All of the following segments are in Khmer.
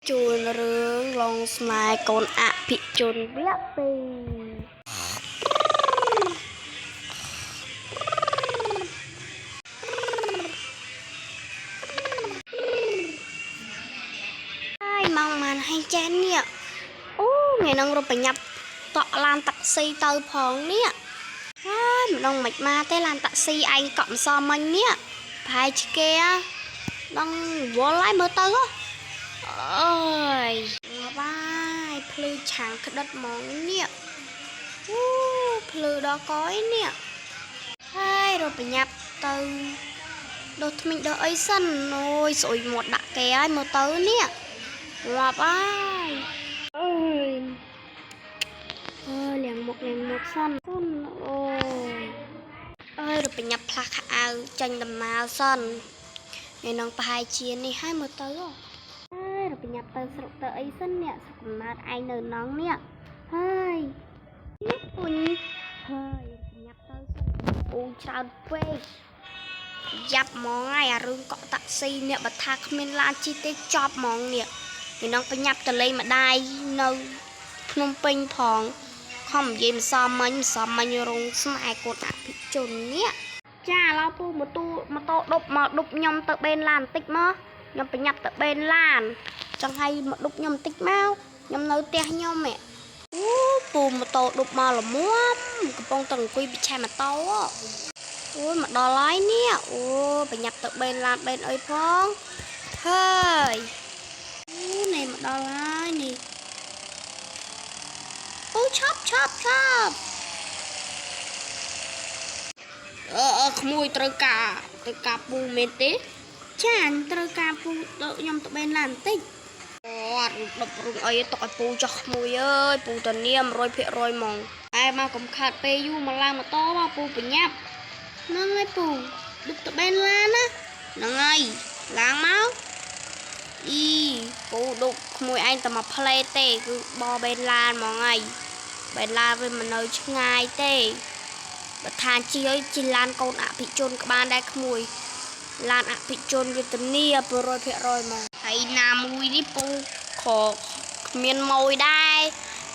ជូនរឿងឡងស្នេហ៍កូនអភិជនវគ្គ2ហើយម៉ោងម៉ានហើយចែននេះអូថ្ងៃហ្នឹងរត់បញ្ញាប់តក់ឡានតាក់ស៊ីទៅផងនេះហើយម្ដងមិនមកទេឡានតាក់ស៊ីឯងកក់ម្សិលមិញនេះប្រហែលជាគេដឹងវល់ហើយមើលទៅហ៎ អើយងាប់ហើយភ្លឺឆាំងក្តិតហ្មងនេះអូភ្លឺដល់កយនេះហើយរត់បញ្ញាប់ទៅដុសធ្មេញដុសអីសិនអូយស្អុយមាត់ដាក់គេហើយមើលទៅនេះងាប់ហើយអើយអើយលាងមុខលាងមុខសិនសិនអូយអើយរត់បញ្ញាប់ផ្លាស់ខោអាវចាញ់ដំណើរសិនថ្ងៃនោះប្រហែលជានេះហើយមើលទៅហ៎ អើយរប្រញាប់ទៅស្រុកទៅអីសិនអ្នកស្រុកកំណើតឯងនៅណងនេះហើយនេះពុញហើយប្រញាប់ទៅសិនអូច្រើនពេកយ៉ាប់ហ្មងហើយអារឿងកក់តាក់ស៊ីអ្នកបើថាគ្មានឡានជិះទេចប់ហ្មងនេះពីនងប្រញាប់ទៅលេងម្ដាយនៅភ្នំពេញផងខំនិយាយម្សិលមិញម្សិលមិញរងស្នេហ៍កូនអភិជននេះចាឥឡូវពូម៉ូតូម៉ូតូដប់មកដប់ខ្ញុំទៅបេនឡានបន្តិចមកខ្ញុំប្រញាប់ទៅបេនឡាន ចង់ឲ្យមកដប់ខ្ញុំបន្តិចមកខ្ញុំនៅផ្ទះខ្ញុំហ៎អូពូម៉ូតូដប់មកល្មមកំពុងតែអង្គុយបិឆេះម៉ូតូអូយមកដល់ហើយនេះអូប្រញាប់ទៅបេនឡានបេនអីផងហើយអូនេះមកដល់ហើយនេះអូឆប់ឆប់ឆប់អឺអឺក្មួយត្រូវការត្រូវការពូមែនទេចាខ្ញុំត្រូវការពូទៅខ្ញុំទៅបេនឡានបន្តិច អត់ដប់រុងអីຕົកឲ្យពូចោះក្មួយអើយពូតានា100%ហ្មងតែមកកុំខាត់ពេលយូរមកឡើងម៉ូតូមកពូប្រញាប់ហ្នឹងហើយពូឌុបតបេនឡានណាហ្នឹងហើយឡើងមកអីពូឌុបក្មួយឯងតែមកផ្លេទេគឺបបេនឡានហ្មងហើយបេនឡានវាមិននៅឆ្ងាយទេបើថាជិះអីជិះឡានកូនអភិជនក៏បានដែរក្មួយ ឡានអភិជនវេទនា100%ហ្មងហើយណាមួយនេះពូខគ្មានម៉ួយដែរ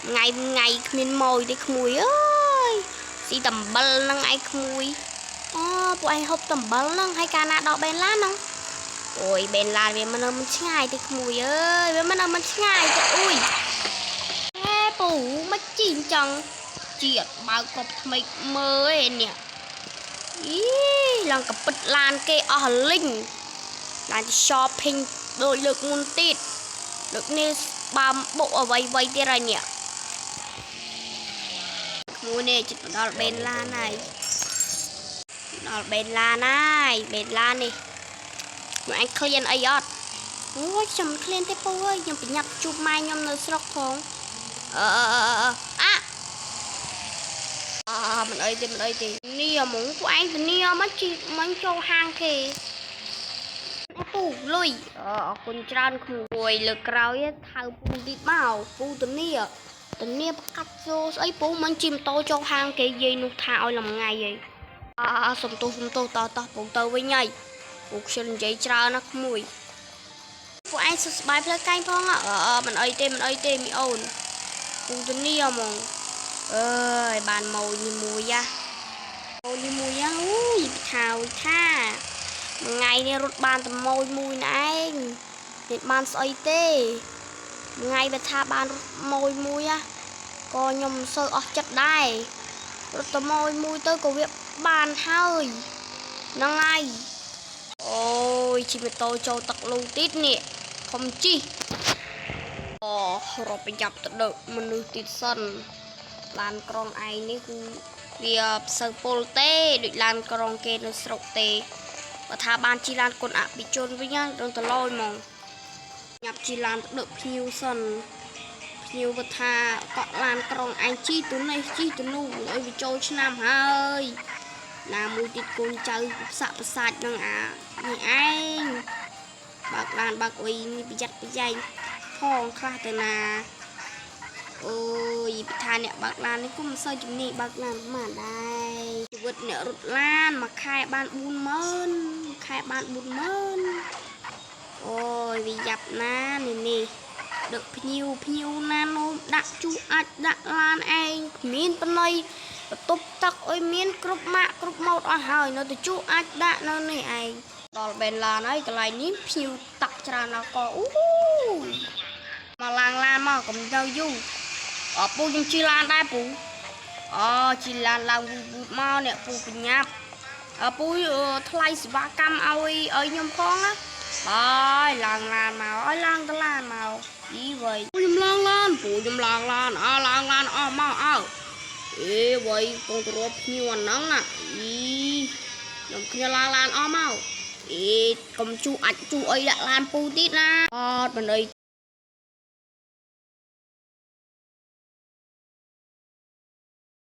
ថ្ងៃថ្ងៃគ្មានម៉ួយទេក្មួយអើយស៊ីតំបិលហ្នឹងឯងក្មួយអូពួកឯងហូបតំបិលហ្នឹងហើយកាលណាដល់បេនឡានហ្នឹងអូយបេនឡានវាមិននៅមិនឆ្ងាយទេក្មួយអើយវាមិននៅមិនឆ្ងាយទេអ៊ុយហេពូមកជីអញ្ចឹងជាតិបើកកប់ថ្មីមើលឯនេះ អីឡើងកពិតឡានគេអស់លីងឡានទៅ shopping ដូចលើកមុនទៀតលើកនេះបើមបុកអ្វីអ្វីទៀតហើយនេះក្មួយនេះចិត្តមកដល់បេនឡានហើយដល់បេនឡានហើយបេនឡាននេះមកអញឃ្លានអីអត់អូយខ្ញុំមិនឃ្លានទេពូអើយខ្ញុំប្រញាប់ជួបម៉ែខ្ញុំនៅស្រុកផងអឺអា អមិនអីទេមិនអីទេនេះហ្មងពួកឯងធានាមកជីមិញចូលហាងគេអេពូលុយអអរគុណច្រើនក្មួយលើកក្រោយថៅពូទៀតមកពូធានាធានាប្រកាច់ចូលស្អីពូមិញជិះម៉ូតូចូលហាងគេយាយនោះថាឲ្យលំងៃហីអសុំទោសសុំទោសតតោះពូទៅវិញហើយពូខ្ញុំនិយាយច្រើនណាស់ក្មួយពួកឯងសុខសប្បាយផ្លូវកែងផងអឺមិនអីទេមិនអីទេមីអូនពូធានាហ្មង អើយបានម៉ូយនេះមួយយ៉ាម៉ូយនេះមួយយ៉ាអូយពិថាអុយថាមួយថ្ងៃនេះរត់បានតែម៉ូយមួយណែឯងនេះបានស្អីទេមួយថ្ងៃបើថាបានរត់ម៉ូយមួយយ៉ាក៏ខ្ញុំមិនសូវអស់ចិត្តដែររត់តែម៉ូយមួយទៅក៏វាបានហើយហ្នឹងហើយអូយជិះម៉ូតូចូលទឹកលូទៀតនេះខំជិះអូរត់ប្រញាប់ទៅដឹកមនុស្សទៀតសិន ឡានក្រុងឯងនេះគឺវាផ្សូវពុលទេដូចឡានក្រុងគេនៅស្រុកទេបើថាបានជិះឡានគុណអភិជនវិញណារងតឡយហ្មងញាប់ជិះឡានទៅដឹកភ្ញៀវសិនភ្ញៀវបើថាកក់ឡានក្រុងឯងជិះទៅនេះជិះទៅនោះឲ្យវាចូលឆ្នាំហើយណាមួយទៀតកូនចៅសាក់ប្រសាច់នឹងអានេះឯងបើកឡានបើកអុយនេះប្រយ័ត្នប្រយែងផងខ្លះទៅណា អូយពិថាអ្នកបើកឡាននេះក៏មិនសូវជំនាញបើកឡានប៉ុន្មានដែរជីវិតអ្នករត់ឡានមួយខែបាន40000ខែបាន40000អូយវាយ៉ាប់ណានេះនេះ ដឹកភ្ញៀវភ្ញៀវណានោមដាក់ជក់អាចដាក់ឡានឯងគ្មានបណៃបន្ទប់ទឹកអុយមានគ្រប់ម៉ាកគ្រប់ម៉ូតអស់ហើយនៅតែជក់អាចដាក់នៅនេះឯងដល់បេនឡានហើយកន្លែងនេះភ្ញៀវតាក់ច្រើនដល់កអូមកឡើងឡានមកកុំទៅយូរអពូខ្ញុំជិះឡានដែរពូអូជិះឡានឡើងវូវូមកអ្នកពូបញ្ញាប់អពូថ្លៃសេវាកម្មឲ្យឲ្យខ្ញុំផងណាបាយឡើងឡានមកឲ្យឡើងទៅឡានមកអីវ៉ៃពូខ្ញុំឡើងឡានពូខ្ញុំឡើងឡានអើឡើងឡានអស់មកអើអេវ៉ៃពងទៅរាប់ភ្ញៀវអាហ្នឹងណាអីខ្ញុំគ្នាឡើងឡានអស់មកអេកុំជុះអាចជុះអីដាក់ឡានពូទៀតណាអត់មិនអី។